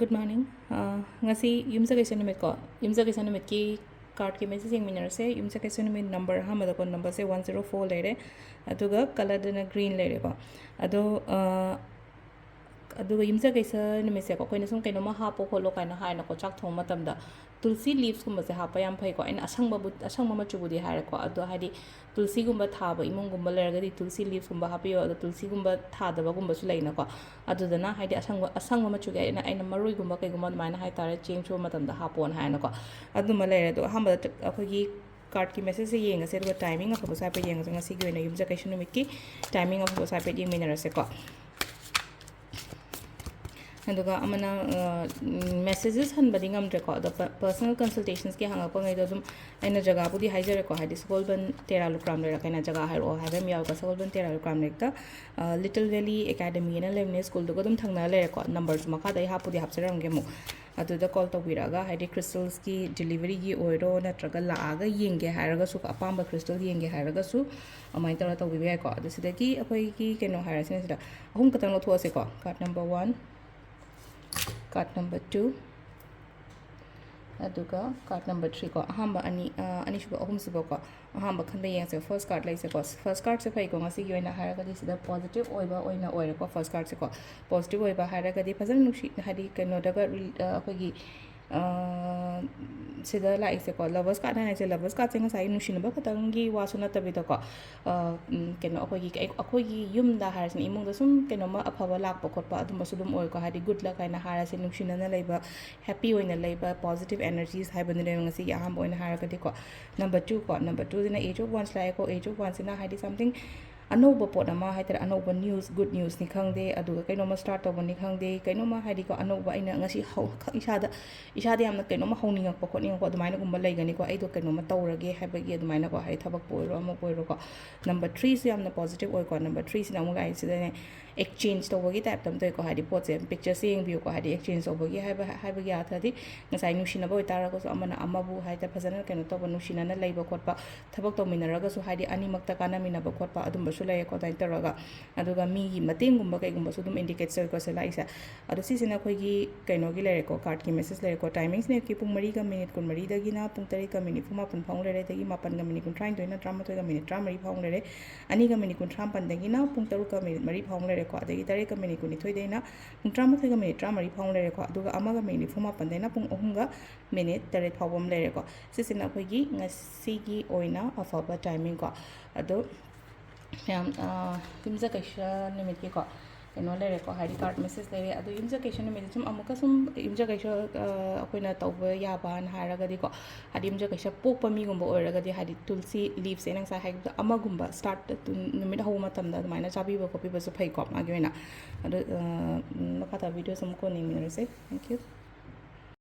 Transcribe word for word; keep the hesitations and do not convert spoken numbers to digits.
Good morning. ꯑ, ꯉꯁꯤ ꯌꯨꯝꯁꯀꯩꯁ ꯅꯨꯃꯤꯠꯀꯣ, ꯌꯨꯝꯁꯀꯩꯁ ꯅꯨꯃꯤꯠꯀꯤ cardꯀꯤ message ꯌꯦꯡꯃꯤꯟꯅꯔꯁꯦ꯫ ꯌꯨꯝꯁꯀꯩꯁ ꯅꯨꯃꯤꯠ number ꯑꯍꯥꯟꯕꯗꯀꯣ, numberꯁꯦ one zero four ꯂꯩꯔꯦ, ꯑꯗꯨꯒ colourꯗꯅ green ꯂꯩꯔꯦꯀꯣ꯫ ꯑꯗꯣ ꯑ, ꯑꯗꯨꯒ ꯌꯨꯝꯁꯀꯩꯁ ꯅꯨꯃꯤꯠꯁꯦꯀꯣ, ꯑꯩꯈꯣꯏꯅ ꯁꯨꯝ ꯀꯩꯅꯣꯝꯃ ꯍꯥꯞꯄꯣ ꯈꯣꯠꯂꯣ ꯀꯥꯏꯅ ꯍꯥꯏꯅꯀꯣ, ꯆꯥꯛ ꯊꯣꯡꯕ ꯃꯇꯝꯗ tulsi leavesꯀꯨꯝꯕꯁꯦ ꯍꯥꯞꯄ ꯌꯥꯝ ꯐꯩꯀꯣ꯫ ꯑꯩꯅ ꯑꯁꯪꯕꯕꯨ, ꯑꯁꯪꯕ ꯃꯆꯨꯕꯨꯗꯤ ꯍꯥꯏꯔꯦꯀꯣ, ꯑꯗꯣ ꯍꯥꯏꯗꯤ tulsiꯒꯨꯝꯕ ꯊꯥꯕ ꯏꯃꯨꯡꯒꯨꯝꯕ ꯂꯩꯔꯒꯗꯤ tulsi leavesꯀꯨꯝꯕ ꯍꯥꯞꯄꯤꯌꯣ꯫ ꯑꯗꯣ tulsiꯒꯨꯝꯕ ꯊꯥꯗꯕꯒꯨꯝꯕꯁꯨ ꯂꯩꯅꯀꯣ, ꯑꯗꯨꯗꯅ ꯍꯥꯏꯗꯤ ꯑꯁꯪꯕ, ꯑꯁꯪꯕ ꯃꯆꯨꯒꯤ ꯑꯩꯅ, ꯑꯩꯅ ꯃꯔꯣꯏꯒꯨꯝꯕ ꯀꯩꯒꯨꯝꯕ ꯑꯗꯨꯃꯥꯏꯅ ꯍꯥꯏꯇꯥꯔꯦ, ꯆꯦꯡ ꯁꯨꯕ ꯃꯇꯝꯗ ꯍꯥꯞꯄꯣꯅ ꯍꯥꯏꯅꯀꯣ꯫ ꯑꯗꯨꯃ ꯂꯩꯔꯦ꯫ ꯑꯗꯣ ꯑꯍꯥꯟꯕꯗ ꯑꯩꯈꯣꯏꯒꯤ cardꯀꯤ messageꯁꯦ ꯌꯦꯡꯉꯁꯦ, ꯑꯗꯨꯒ timing ꯑꯐꯕꯁꯨ ꯍꯥꯏꯐꯦꯠ ꯌꯦꯡꯉꯁꯦ꯫ ꯉꯁꯤꯒꯤ ꯑꯣꯏꯅ ꯌꯨꯝꯁꯀꯩꯁ ꯅꯨꯃꯤꯠꯀꯤ timing ꯑꯐꯕꯁꯨ ꯍꯥꯏꯐꯦꯠ ꯌꯦꯡꯃꯤꯟꯅꯔꯁꯦꯀꯣ꯫ ꯑꯗꯨꯒ ꯑꯃꯅ, ꯑ, ꯎꯝ, messages ꯍꯟꯕꯗꯤ ꯉꯝꯗ꯭ꯔꯦꯀꯣ, ꯑꯗꯣ ꯄ-, personal consultationsꯀꯤ ꯍꯪꯉꯛꯄꯉꯩꯗꯣ ꯑꯗꯨꯝ ꯑꯩꯅ ꯖꯒꯥꯕꯨꯗꯤ ꯍꯥꯏꯖꯔꯦꯀꯣ, ꯍꯥꯏꯗꯤ ꯁꯒꯣꯜꯕꯟ ꯇꯦꯔꯥ ꯂꯨꯀ꯭ꯔꯥꯝ ꯂꯩꯔꯛ ꯍꯥꯏꯅ ꯖꯒꯥ ꯍꯥꯏꯔꯛꯑꯣ ꯍꯥꯏꯕ ꯑꯃ ꯌꯥꯎꯋꯦꯀꯣ꯫ ꯁꯒꯣꯜꯕꯟ ꯇꯦꯔꯥ ꯂꯨꯀ꯭ꯔꯥꯝ ꯂꯩꯔꯛꯇ, ꯑ, Little Valley Academy ꯑꯅ ꯂꯩꯕꯅꯦ, ꯁ꯭ꯀꯨꯜꯗꯨꯒ ꯑꯗꯨꯝ ꯊꯪꯅꯔ ꯂꯩꯔꯦꯀꯣ꯫ Numberꯁꯨ ꯃꯈꯥꯗ ꯑꯩ ꯍꯥꯞꯄꯨꯗꯤ ꯍꯥꯞꯆꯔꯝꯒꯦ ꯑꯃꯨꯛ꯫ ꯑꯗꯨꯗ call ꯇꯧꯕꯤꯔꯛꯑꯒ, ꯍꯥꯏꯗꯤ crystalꯁꯀꯤ deliveryꯒꯤ ꯑꯣꯏꯔꯣ, ꯅꯠꯇ꯭ꯔꯒ ꯂꯥꯛꯑꯒ ꯌꯦꯡꯒꯦ ꯍꯥꯏꯔꯒꯁꯨ, ꯑꯄꯥꯝꯕ crystal ꯌꯦꯡꯒꯦ ꯍꯥꯏꯔꯒꯁꯨ, ꯑꯗꯨꯃꯥꯏꯅ ꯇꯧꯔꯒ ꯇꯧꯕꯤꯕ ꯌꯥꯏꯀꯣ꯫ ꯑꯗꯣ ꯁꯤꯗꯒꯤ ꯑꯩꯈꯣꯏꯒꯤ ꯀꯩꯅꯣ ꯍꯥꯏꯔꯁꯤꯅꯦ, ꯁꯤꯗ ꯑꯍꯨꯝ ꯈꯛꯇꯪ ꯂꯧꯊꯣꯛꯑꯁꯦꯀꯣ꯫ Card number one, card number two, ꯑꯗꯨꯒ card number three ꯀꯣ꯫ ꯑꯍꯥꯟꯕ ꯑꯅꯤ, ꯑ, ꯑꯅꯤꯁꯨꯕ, ꯑꯍꯨꯝꯁꯨꯕꯀꯣ꯫ ꯑꯍꯥꯟꯕ ꯈꯟꯕ ꯌꯦꯡꯁꯦ, first card ꯂꯩꯁꯦꯀꯣ꯫ First cardꯁꯦ ꯐꯩꯀꯣ, ꯉꯁꯤꯒꯤ ꯑꯣꯏꯅ ꯍꯥꯏꯔꯒꯗꯤ ꯁꯤꯗ positive ꯑꯣꯏꯕ ꯑꯣꯏꯅ ꯑꯣꯏꯔꯦꯀꯣ꯫ First cardꯁꯦꯀꯣ, positive ꯑꯣꯏꯕ ꯍꯥꯏꯔꯒꯗꯤ ꯐꯖꯅ ꯅꯨꯡꯁꯤ, ꯍꯥꯏꯗꯤ ꯀꯩꯅꯣꯗꯒ ꯔꯤ-, ꯑ, ꯑꯩꯈꯣꯏꯒꯤ, ꯑ, ꯁꯤꯗ ꯂꯥꯛꯏꯁꯦꯀꯣ, lovers card ꯍꯥꯏꯅ ꯂꯩꯁꯦ꯫ Lovers cardꯁꯦ ꯉꯁꯥꯏꯒꯤ ꯅꯨꯡꯁꯤꯅꯕ ꯈꯛꯇꯪꯒꯤ ꯋꯥꯁꯨ ꯅꯠꯇꯕꯤꯗꯀꯣ, ꯑ, ꯎꯝ, ꯀꯩꯅꯣ, ꯑꯩꯈꯣꯏꯒꯤ, ꯑꯩꯈꯣꯏꯒꯤ ꯌꯨꯝꯗ ꯍꯥꯏꯔꯁꯤꯅꯦ, ꯏꯃꯨꯡꯗ ꯁꯨꯝ ꯀꯩꯅꯣꯝꯃ ꯑꯐꯕ ꯂꯥꯛꯄ ꯈꯣꯠꯄ ꯑꯗꯨꯝꯕꯁꯨ ꯑꯗꯨꯝ ꯑꯣꯏꯀꯣ꯫ ꯍꯥꯏꯗꯤ good luck ꯍꯥꯏꯅ ꯍꯥꯏꯔꯁꯦ, ꯅꯨꯡꯁꯤꯅꯅ ꯂꯩꯕ, happy ꯑꯣꯏꯅ ꯂꯩꯕ, positive energies ꯍꯥꯏꯕꯗꯨꯅꯦꯕ ꯉꯁꯤꯒꯤ ꯑꯍꯥꯟꯕ ꯑꯣꯏꯅ ꯍꯥꯏꯔꯒꯗꯤꯀꯣ꯫ Number two ꯀꯣ, number twoꯁꯤꯅ Age of Wands ꯂꯥꯛꯑꯦꯀꯣ꯫ Age of Wandsꯁꯤꯅ ꯍꯥꯏꯗꯤ something ꯑꯅꯧꯕ ꯄꯣꯠ ꯑꯃ ꯍꯥꯏꯇꯥꯔꯦ, ꯑꯅꯧꯕ news, good newsꯅꯤ ꯈꯪꯗꯦ, ꯑꯗꯨꯒ ꯀꯩꯅꯣꯝꯃ start ꯇꯧꯕꯅꯤ ꯈꯪꯗꯦ, ꯀꯩꯅꯣꯝꯃ ꯍꯥꯏꯗꯤꯀꯣ, ꯑꯅꯧꯕ ꯑꯩꯅ ꯉꯁꯤ ꯍꯧ-, ꯏꯁꯥꯗ, ꯏꯁꯥꯗ ꯌꯥꯝꯅ ꯀꯩꯅꯣꯝꯃ ꯍꯧꯅꯤꯡꯉꯛꯄ ꯈꯣꯠꯅꯤꯡꯉꯛꯄ ꯑꯗꯨꯃꯥꯏꯅꯒꯨꯝꯕ ꯂꯩꯒꯅꯤꯀꯣ꯫ ꯑꯩꯗꯣ ꯀꯩꯅꯣꯝꯃ ꯇꯧꯔꯒꯦ ꯍꯥꯏꯕꯒꯤ ꯑꯗꯨꯃꯥꯏꯅꯀꯣ, ꯍꯥꯏꯗꯤ ꯊꯕꯛꯄꯨ ꯑꯣꯏꯔꯣ ꯑꯃꯕꯨ ꯑꯣꯏꯔꯣꯀꯣ꯫ Number threeꯁꯨ ꯌꯥꯝꯅ positive ꯑꯣꯏꯀꯣ꯫ Number threeꯁꯤꯅ ꯑꯃꯨꯛ ꯂꯥꯛꯏꯁꯤꯗꯅꯦ, exchange ꯇꯧꯕꯒꯤ typeꯇ ꯑꯃ ꯇꯧꯏꯀꯣ꯫ ꯍꯥꯏꯗꯤ ꯄꯣꯠꯁꯦ, pictureꯁꯦ ꯌꯦꯡꯕꯤꯌꯨꯀꯣ꯫ ꯍꯥꯏꯗꯤ exchange ꯇꯧꯕꯒꯤ ꯍꯥꯏꯕ, ꯍꯥꯏꯕꯒꯤ ꯑꯥꯔꯊꯗꯤ ꯉꯁꯥꯏ ꯅꯨꯡꯁꯤꯅꯕ ꯑꯣꯏꯇꯥꯔꯒꯁꯨ ꯑꯃꯅ ꯑꯃꯕꯨ ꯍꯥꯏꯗꯤ ꯐꯖꯅ ꯀꯩꯅꯣ ꯇꯧꯕ, ꯅꯨꯡꯁꯤꯅꯅ ꯂꯩꯕ ꯈꯣꯠꯄ, ꯊꯕꯛ ꯇꯧꯃꯤꯟꯅꯔꯒꯁꯨ ꯍꯥꯏꯗꯤ ꯑꯅꯤꯃꯛꯇ ꯀꯥꯟꯅꯃꯤꯟꯅꯕ ꯈꯣꯠꯄ ꯑꯗꯨꯝꯕ ꯁꯨ ꯂꯩꯔꯦꯀꯣ, ꯑꯗꯨꯃꯥꯏꯅ ꯇꯧꯔꯒ꯫ ꯑꯗꯨꯒ ꯃꯤꯒꯤ ꯃꯇꯦꯡꯒꯨꯝꯕ ꯀꯩꯒꯨꯝꯕꯁꯨ ꯑꯗꯨꯝ ꯏꯟꯗꯤꯀꯦꯠ ꯇꯧꯋꯦꯀꯣ ꯁꯤ ꯂꯥꯛꯏꯁꯦ꯫ ꯑꯗꯣ ꯁꯤꯁꯤꯅ ꯑꯩꯈꯣꯏꯒꯤ ꯀꯩꯅꯣꯒꯤ ꯂꯩꯔꯦꯀꯣ, ꯀꯥꯔꯠꯀꯤ ꯃꯦꯁꯦꯖ ꯂꯩꯔꯦꯀꯣ꯫ ꯇꯥꯏꯃꯤꯡꯁꯤꯅ ꯑꯌꯨꯛꯀꯤ ꯄꯨꯡ ꯃꯔꯤꯒ ꯃꯤꯅꯤꯠ ꯀꯨꯟꯃꯔꯤꯗꯒꯤꯅ ꯄꯨꯡ ꯇꯔꯦꯠꯀ ꯃꯤꯅꯤꯠ ꯅꯤꯐꯨ ꯃꯥꯄꯟ ꯐꯥꯎ ꯂꯩꯔꯦ꯫ ꯑꯗꯒꯤ ꯃꯥꯄꯟꯒ ꯃꯤꯅꯤꯠ ꯀꯨꯟꯊ꯭ꯔꯥꯅꯤꯊꯣꯏꯅ ꯇꯔꯥꯃꯥꯊꯣꯏꯒ ꯃꯤꯅꯤꯠ ꯇꯔꯥꯃꯔꯤ ꯐꯥꯎ ꯂꯩꯔꯦ꯫ ꯑꯅꯤꯒ ꯃꯤꯅꯤꯠ ꯀꯨꯟꯊ꯭ꯔꯥ ꯃꯥꯄꯟꯗꯒꯤꯅ ꯄꯨꯡ ꯇꯔꯨꯛꯀ ꯃꯤꯅꯤꯠ ꯃꯔꯤ ꯐꯥꯎ ꯂꯩꯔꯦꯀꯣ꯫ ꯑꯗꯒꯤ ꯇꯔꯦꯠꯀ ꯃꯤꯅꯤꯠ ꯀꯨꯟꯅꯤꯊꯣꯏꯗꯩꯅ ꯄꯨꯡ ꯇꯔꯥꯃꯥꯊꯣꯏꯒ ꯃꯤꯅꯤꯠ ꯇꯔꯥꯃꯔꯤ ꯐꯥꯎ ꯂꯩꯔꯦꯀꯣ꯫ ꯑꯗꯨꯒ ꯑꯃꯒ ꯃꯤꯅꯤꯠ ꯅꯤꯐꯨ ꯃꯥꯄꯟꯗꯩꯅ ꯄꯨꯡ ꯑꯍꯨꯝꯒ ꯃꯤꯅꯤꯠ ꯇꯔꯦꯠ ꯐꯥꯎꯕ ꯑꯃ ꯂꯩꯔꯦꯀꯣ꯫ ꯁꯤꯁꯤꯅ ꯑꯩꯈꯣꯏꯒꯤ ꯉꯁꯤꯒꯤ ꯑꯣꯏꯅ ꯑꯐꯕ ꯇꯥꯏꯃꯤꯡ ꯀꯣ꯫ ꯑꯗꯣ ꯃꯌꯥꯝ, ꯑ, ꯌꯨꯝꯖꯀꯩꯁ ꯅꯨꯃꯤꯠꯀꯤꯀꯣ ꯀꯩꯅꯣ ꯂꯩꯔꯦꯀꯣ, ꯍꯥꯏꯗꯤ ꯀꯥꯔꯠ ꯃꯦꯁꯦꯖ ꯂꯩꯔꯦ꯫ ꯑꯗꯣ ꯌꯨꯝꯖꯀꯩꯁ ꯅꯨꯃꯤꯠꯇ ꯁꯨꯝ ꯑꯃꯨꯛꯀ ꯁꯨꯝ ꯌꯨꯝꯖꯀꯩꯁ, ꯑ, ꯑꯩꯈꯣꯏꯅ ꯇꯧꯕ ꯌꯥꯕꯅ ꯍꯥꯏꯔꯒꯗꯤꯀꯣ, ꯍꯥꯏꯗꯤ ꯌꯨꯝꯖꯀꯩꯁ ꯄꯣꯛꯄ ꯃꯤꯒꯨꯝꯕ ꯑꯣꯏꯔꯒꯗꯤ, ꯍꯥꯏꯗꯤ ꯇꯨꯜꯁꯤ ꯂꯤꯞꯁꯦ ꯑꯩꯅ ꯉꯁꯥꯏ ꯍꯥꯏꯈꯤꯕꯗꯣ ꯑꯃꯒꯨꯝꯕ ꯁ꯭ꯇꯥꯔꯠ ꯅꯨꯃꯤꯠ ꯍꯧꯕ ꯃꯇꯝꯗ ꯑꯗꯨꯃꯥꯏꯅ ꯆꯥꯕꯤꯕ ꯈꯣꯠꯄꯤꯕꯁꯨ ꯐꯩꯀꯣ ꯃꯥꯒꯤ ꯑꯣꯏꯅ꯫ ꯑꯗꯣ, ꯑ, ꯃꯈꯥ ꯇꯥꯕ ꯚꯤꯗꯤꯑꯣꯁꯦ ꯑꯃꯨꯛ ꯀꯣꯟꯅ ꯌꯦꯡꯃꯤꯟꯅꯔꯁꯦ꯫ Thank you꯫